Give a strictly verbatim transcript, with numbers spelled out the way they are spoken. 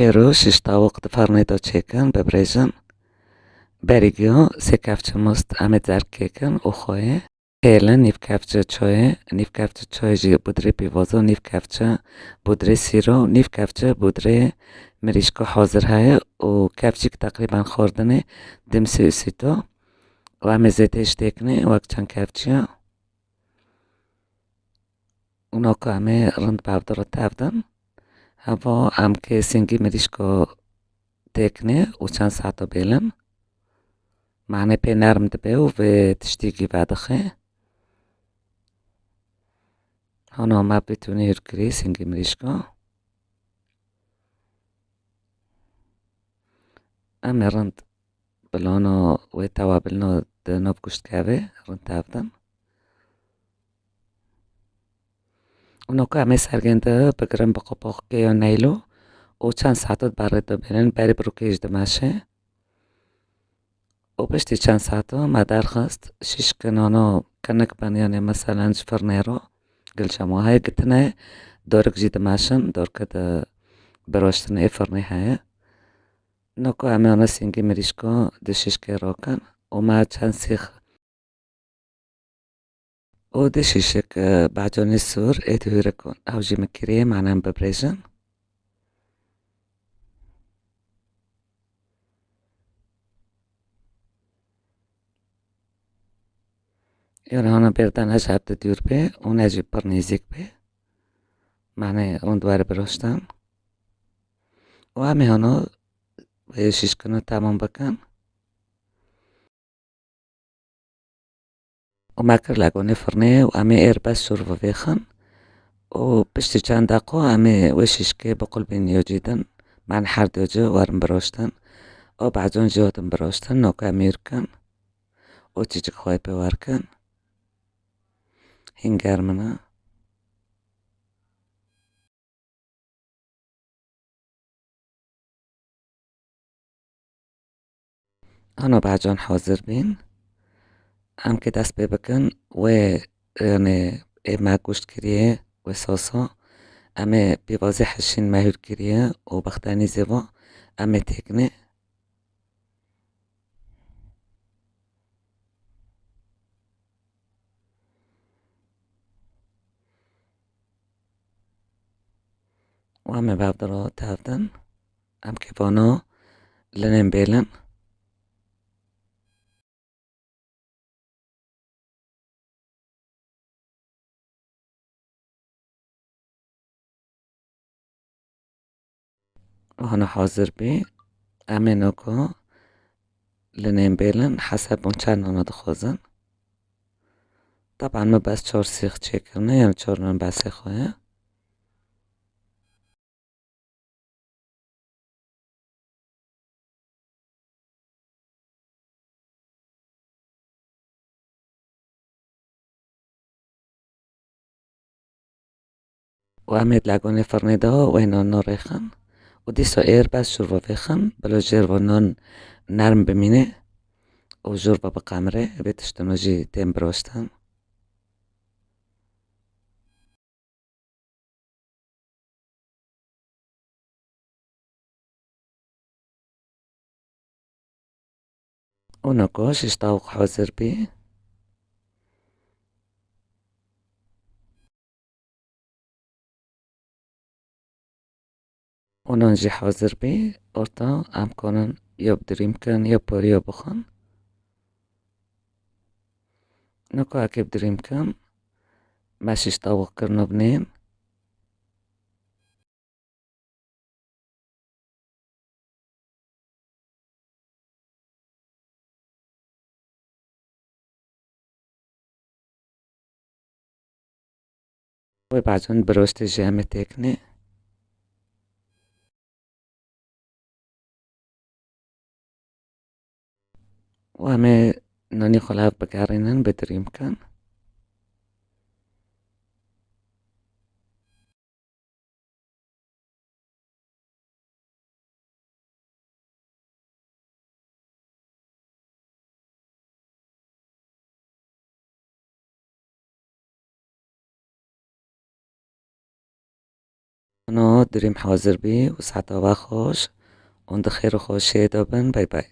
Îro şîş tawûq di fernê de çêkin, bibrêjin. Berî giyo sê kevçe must em ê derg kêkin û xweyê. Hêlin nîv kevçe çoyê, nîv kevçe çoyê jî budrê pîvozo, nîv kevçe budrê sîro, nîv kevçe budrê mirîşko hazir heye û kevçîk teqrîben xwardinê dimsî û sîto. Û em ê zêde jî têkinê wek çend kevçiya. Û noko em ê rind bavdiro tevdin. Heva em kê singî mirîşko têkinê û çend saeto bêlin. Mane pê nerm dibe û vê tiştî gî vedixe. Hano me bitûnî hûr kirî singî mirîşko. Em ê rind bilano wê tewa bilino di nov guşt kevê rind tevdin. Û noko em ê sergên di bigirin bi qopoxkê ya neylo û çend saeto di berê de bênin, berî bi rûkê jî dimeşe. Û piştî çend saeto me derxist, şîşkinano kinik bin, yanê meselen ji firnê ro gilşemo heye, gitine dorik jî dimeşin, dorke di biroştinê ê firnê heye. Noko em ê ana singî mirîşko di şîşkê rokin û me çend sîx û di şîşik, e, baconê sûr ê dihûrikon. Ew jî min kirî, mane em bibrêjin. Yan hana bêrdan ez hevde dûr bê û ne jî pir nêzîk bê. Mane hûn di were biroştan. Û em ê hana, e, şîşkino temam bikin. û me kir legonê firnê û em ê êr bes şûr vivêxin û piştî çend deqo em ê wê şîşkê biqulbîn yo cî din. Me her diyo ci werin biroştin û behcon jî hatin biroştin, noke em ê ûr kin û çîçik xwe pê wer kin. Hîn germ in e. Ana behcan hazir bîn. Em kê dest pê bikin, wê, yanî, ê me goşt kiriye, wê sosa. Em ê pîvazê hişîn me hûr kiriye û bextenî zêva em ê têkinê. Û em ê bevdiro tevdin. Em kê vano linên bêlin. Hana hazir bî. Em ê noko linên bêlin heseb hûn çend nana dixwazin. Teban min bes çar sîx çêkirine, yanî çar nan besê xwe ye. Û em ê di legonê firnê de wê nan rêxin. Û dîsa êr bes jûr ve vêxin, bila jêr ve nan nerm bimîne û jûr ve biqemire, vê tiştino jî tên biroştin. Û noko şîş tawûq hazir bî. Û nan jî hazir bî. Orta em konin ya bi dirîm kin ya poriya bixwin. Noko eke bi dirîm kin, me şîş tawûq kirino binên. Wê behcûn biroştê jî em ê têkinê. Û em ê nanî xwe li hev bigerînin, bi dirîm kin. Ano durîm hazir bî û saeta we xweş û di xêr û xweşiyê de bin. Bay bay.